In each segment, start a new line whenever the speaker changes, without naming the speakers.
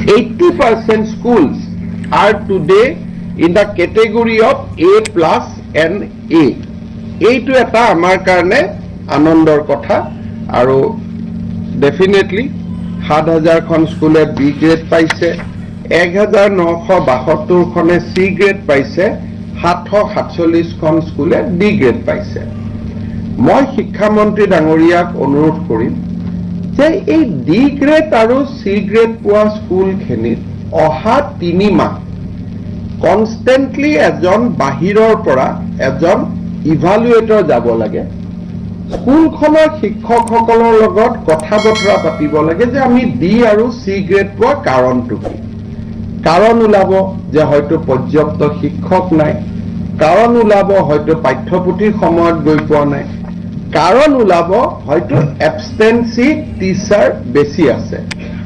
80% schools are today in the category of A plus and A. এইটো এটা আমাৰ কাৰণে আনন্দৰ কথা। আৰু ডেফিনেটলি 7000খন স্কুলে বি গ্ৰেড পাইছে, 1972খনে চি গ্ৰেড পাইছে, 747খন স্কুলে ডি গ্ৰেড পাইছে। মই শিক্ষামন্ত্ৰী ডাঙৰীয়াক অনুৰোধ কৰিম যে এই ডি গ্ৰেড আৰু চি গ্ৰেড পোৱা স্কুলখিনিত অহা 3 মাহ কনষ্টেণ্টলি এজন বাহিৰৰ পৰা এজন ইভালুৱেটৰ যাব লাগে, স্কুলখনৰ শিক্ষকসকলৰ লগত কথা বতৰা পাতিব লাগে যে আমি ডি আৰু চি গ্ৰেড পোৱা কাৰণটো কি। কাৰণ ওলাব যে হয়তো পৰ্যাপ্ত শিক্ষক নাই, কাৰণ ওলাব হয়তো পাঠ্যপুথিৰ সময়ত গৈ পোৱা নাই, কাৰণ ওলাব হয়তো এবচেণ্টি টিচাৰ বেছি আছে।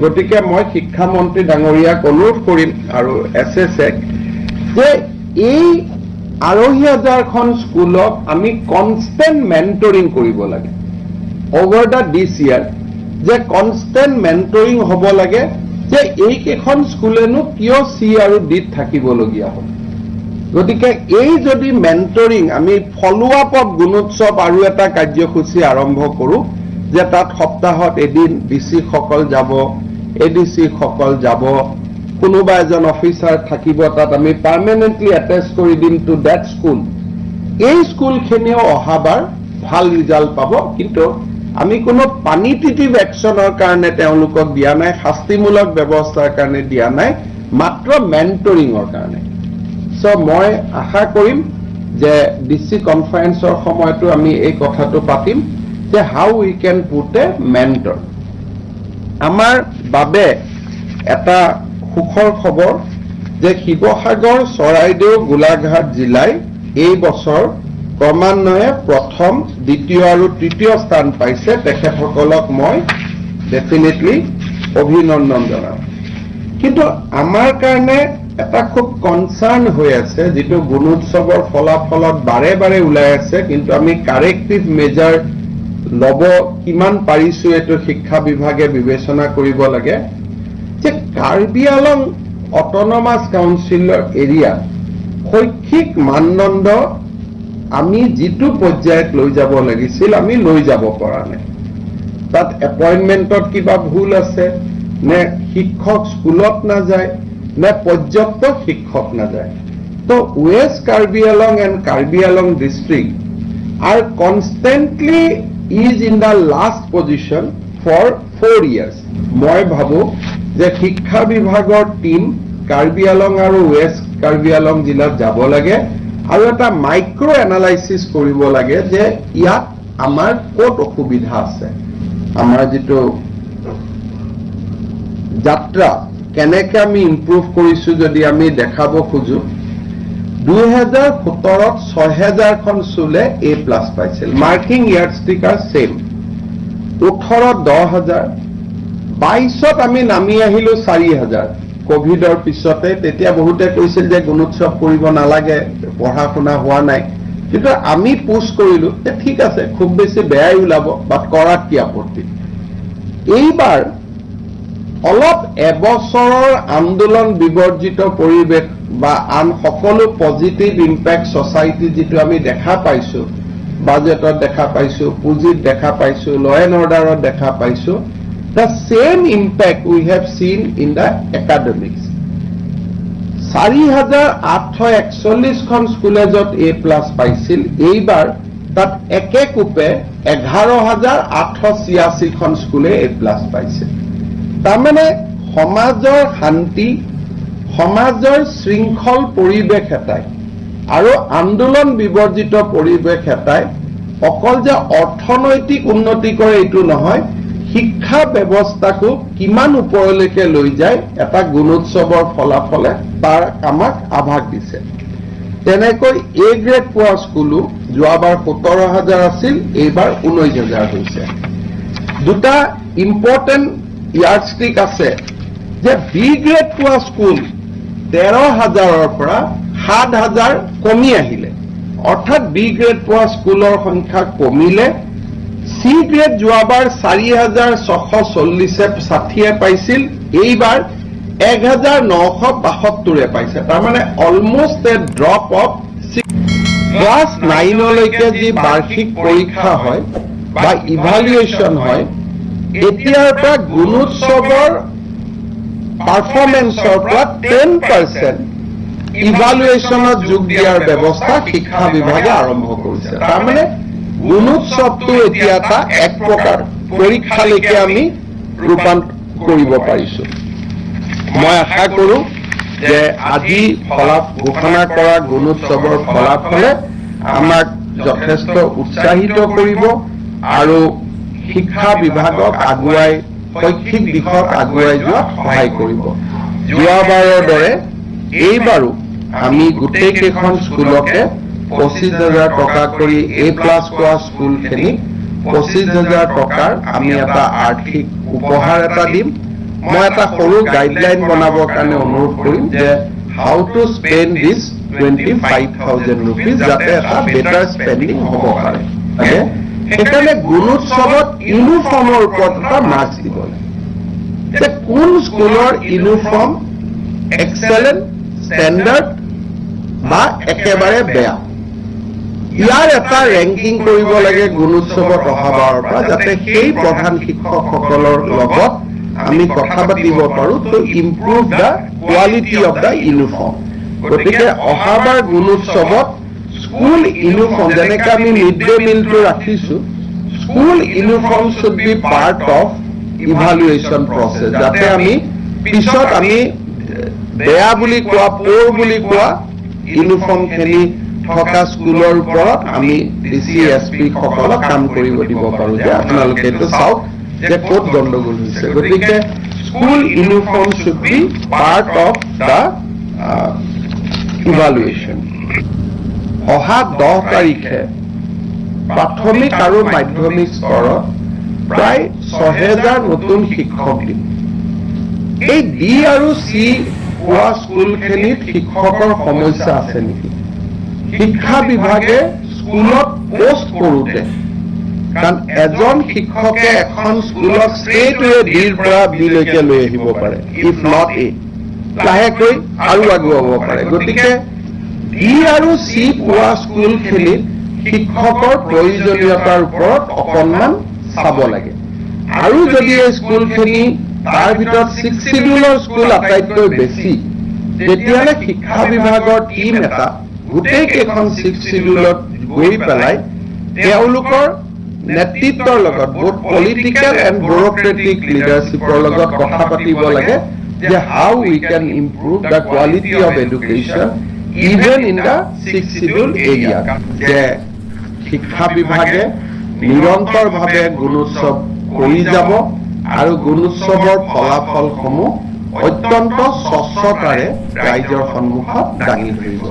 গতিকে মই শিক্ষামন্ত্ৰী ডাঙৰীয়াক অনুৰোধ কৰিম আৰু এছ এছ এক যে এই 2500খন স্কুলক আমি কনষ্টেণ্ট মেণ্টৰিং কৰিব লাগে অভাৰ the দিছ ইয়াৰ, যে কনষ্টেণ্ট মেণ্টৰিং হ'ব লাগে যে এইকেইখন স্কুলেনো কিয় চি আৰু ডিত থাকিবলগীয়া হ'ল। গতিকে এই যদি মেণ্টৰিং আমি ফ'ল' আপ অফ গুণোৎসৱ আৰু এটা কাৰ্যসূচী আৰম্ভ কৰোঁ যে তাত সপ্তাহত এদিন ডি চিসকল যাব, এ ডি চিসকল যাব, কোনোবা এজন অফিচাৰ থাকিব, তাত আমি পাৰ্মানেণ্টলি এটেচ কৰি দিম টু that school. এই স্কুলখিনিও অহাবাৰ ভাল ৰিজাল্ট পাব। কিন্তু আমি কোনো পানিটিভ একশ্যনৰ কাৰণে তেওঁলোকক দিয়া নাই, শাস্তিমূলক ব্যৱস্থাৰ কাৰণে দিয়া নাই, মাত্ৰ মেণ্টৰিঙৰ কাৰণে। চ' মই আশা কৰিম যে ডি চি কনফাৰেন্সৰ সময়তো আমি এই কথাটো পাতিম যে how we can put a mentor. আমাৰ বাবে এটা সুখৰ খবৰ যে শিৱসাগৰ, চৰাইদেউ, গোলাঘাট জিলাই এই বছৰ ক্ৰমান্বয়ে প্ৰথম, দ্বিতীয় আৰু তৃতীয় স্থান পাইছে। তেখেতসকলক মই ডেফিনেটলি অভিনন্দন জনাম। কিন্তু আমাৰ কাৰণে এটা খুব কনচাৰ্ণ হৈ আছে, যিটো গুণোৎসৱৰ ফলাফলত বাৰে বাৰে ওলাই আছে, কিন্তু আমি কাৰেক্টিভ মেজাৰ ল'ব কিমান পাৰিছো এইটো শিক্ষা বিভাগে বিবেচনা কৰিব লাগে যে কাৰ্বি আলং অট'নমাছ কাউন্সিলৰ এৰিয়াত শৈক্ষিক মানদণ্ড আমি যিটো পৰ্যায়ত লৈ যাব লাগিছিল, আমি লৈ যাব পৰা নাই। তাত এপইণ্টমেণ্টত কিবা ভুল আছে নে শিক্ষক স্কুলত নাযায় নে পৰ্যাপ্ত শিক্ষক নাযায়। তো West Karbi Anglong and Karbi Anglong district are constantly is in the last position for 4 years. মই ভাবো যে শিক্ষা বিভাগৰ টীম কাৰ্বি আলং আৰু ৱেষ্ট কাৰ্বি আলং জিলাত যাব লাগে আৰু এটা মাইক্ৰ' এনালাইচিছ কৰিব লাগে যে ইয়াত আমাৰ ক'ত অসুবিধা আছে। আমাৰ যিটো যাত্ৰা কেনেকে আমি ইম্প্ৰুভ কৰিছো যদি আমি দেখাব খোজো, 2017ত 6000খন স্কুলে এ প্লাছ পাইছিল, মাৰ্কিং ইয়াৰ্ডষ্টিক আৰ ছেম। 18ত 10,000, 22ত আমি নামি আহিলো 4000 কভিডৰ পিছতে। তেতিয়া বহুতে কৈছিল যে গুণোৎসৱ কৰিব নালাগে, পঢ়া শুনা হোৱা নাই। কিন্তু আমি পুছ কৰিলো যে ঠিক আছে, খুব বেছি বেয়াই ওলাব, বাট কৰাত কি আপত্তি? এইবাৰ অলপ এবছৰৰ আন্দোলন বিবৰ্জিত পৰিৱেশ বা আন সকলো পজিটিভ ইম্পেক্ট ছচাইটি যিটো আমি দেখা পাইছো, বাজেটত দেখা পাইছো, পুঁজিত দেখা পাইছো, ল এণ্ড অৰ্ডাৰত দেখা পাইছো, the same impact we have seen in the academics. 4841খন স্কুলে য'ত এ প্লাছ পাইছিল, এইবাৰ তাত একে কোপে 11,886খন স্কুলে এ প্লাছ পাইছে। তাৰমানে সমাজৰ শান্তি, সমাজৰ শৃংখল পৰিৱেশ এটাই আৰু আন্দোলন বিবৰ্জিত পৰিৱেশ এটাই অকল যে অৰ্থনৈতিক উন্নতি কৰে এইটো নহয়, শিক্ষা ব্যৱস্থাকো কিমান ওপৰলৈকে লৈ যায়, এটা গুণোৎসৱৰ ফলাফলে তাৰ আমাক আভাস দিছে। তেনেকৈ এ গ্ৰেড পোৱা স্কুলো যোৱাবাৰ 17,000 আছিল, এইবাৰ 19,000 হৈছে। দুটা ইম্পৰ্টেণ্ট ইয়াৰ্ডষ্টিক আছে যে বি গ্ৰেড পোৱা স্কুল 13,000ৰ পৰা 7000 কমি আহিলে, অৰ্থাৎ বি গ্ৰেড পোৱা স্কুলৰ সংখ্যা কমিলে। চি গ্ৰেড যোৱাবাৰ 4640 ষাঠিয়ে পাইছিল, এইবাৰ 1972 পাইছে। তাৰমানে almost a drop of class 9লৈকে যি বাৰ্ষিক পৰীক্ষা হয় বা ইভালুৱেশ্যন হয়, এতিয়াৰ পৰা গুণোৎসৱৰ পাৰফৰ্মেন্সৰ পৰা 10% ইভালুৱেশ্যনত যোগ দিয়াৰ ব্যৱস্থা শিক্ষা বিভাগে আৰম্ভ কৰিছে। তাৰমানে গুণোৎসৱটো এতিয়া এটা এক প্ৰকাৰ পৰীক্ষালৈকে আমি ৰূপান্তৰ কৰিব পাৰিছো। মই আশা কৰো যে আজি ফলাফ ঘোষণা কৰা গুণোৎসৱৰ ফলাফলে আমাক যথেষ্ট উৎসাহিত কৰিব আৰু শিক্ষা বিভাগক আগুৱাই, শৈক্ষিক দিশত আগুৱাই যোৱাত সহায় কৰিব। যোৱাবাৰৰ দৰে এইবাৰো আমি গোটেইকেইখন স্কুলকে 25,000 টকা কৰি, এ প্লাছ পোৱা স্কুলখিনিক 25,000 টকাৰ আমি এটা আৰ্থিক উপহাৰ এটা দিম। মই এটা সৰু গাইডলাইন বনাবৰ কাৰণে অনুৰোধ কৰিম যে how to spend this ₹25,000, যাতে এটা বেটাৰ স্পেণ্ডিং হ'ব পাৰে লাগে। সেইকাৰণে গুণোৎসৱত ইউনিফৰ্মৰ ওপৰত এটা মাৰ্কছ দিব লাগে যে কোন স্কুলৰ ইউনিফৰ্ম এক্সেলেণ্ট, ষ্টেণ্ডাৰ্ড বা একেবাৰে বেয়া। ইয়াৰ এটা ৰেংকিং কৰিব লাগে গুণোৎসৱত অহাবাৰৰ পৰা, যাতে সেই প্ৰধান শিক্ষকসকলৰ লগত আমি কথা পাতিব পাৰো to improve the quality of the uniform। গতিকে অহাবাৰ গুণোৎসৱত স্কুল ইউনিফৰ্ম, যেনেকে আমি মিড ডে মিলটো ৰাখিছো, school uniform should be part of evaluation process, যাতে আমি পিছত আমি বেয়া বুলি কোৱা, প'ৰ বুলি কোৱা ইউনিফৰ্মখিনি থকা স্কুলৰ ওপৰত আমি ডি চি, এছ পি সকলক কাম কৰিব দিব পাৰো যে আপোনালোকে এইটো চাওক যে ক'ত গণ্ডগোল হৈছে। গতিকে school uniform should be part of the evaluation। অহা 10 তাৰিখে প্ৰাথমিক আৰু মাধ্যমিক স্তৰত প্ৰায় 6000 নতুন শিক্ষক দিম। এই ডি আৰু চি পোৱা স্কুলখিনিত শিক্ষকৰ সমস্যা আছে নেকি, শিক্ষা বিভাগে স্কুলত পোষ্ট কৰোঁতে, কাৰণ এজন শিক্ষকে এখন স্কুলক ষ্ট্ৰেইট ৱে ডিৰ পৰা বিলৈকে লৈ আহিব পাৰে, if not a, লাহেকৈ আৰু আগুৱাব পাৰে। গতিকে ডি আৰু চি পোৱা স্কুলখিনিত শিক্ষকৰ প্ৰয়োজনীয়তাৰ ওপৰত অকণমান চাব লাগে। আৰু যদি এই স্কুলখিনি, তাৰ ভিতৰত ছিক্স চিডিউলৰ স্কুল আটাইতকৈ বেছি, তেতিয়াহ'লে শিক্ষা বিভাগৰ টীম এটা গোটেই কেইখন ছিক্স চিডিউলত গৈ পেলাই তেওঁলোকৰ নেতৃত্বৰ লগত, বহুত পলিটিকেল এণ্ড ব্যুৰক্ৰেটিক লিডাৰশ্বিপৰ লগত কথা পাতিব লাগে যে how we can improve the quality of education even in the Sixth Schedule area, যে শিক্ষা বিভাগে নিৰন্তৰভাৱে গুণোৎসৱ কৰি যাব আৰু গুণোৎসৱৰ ফলাফলসমূহ অত্যন্ত স্বচ্ছতাৰে ৰাইজৰ সন্মুখত দাঙি ধৰিব।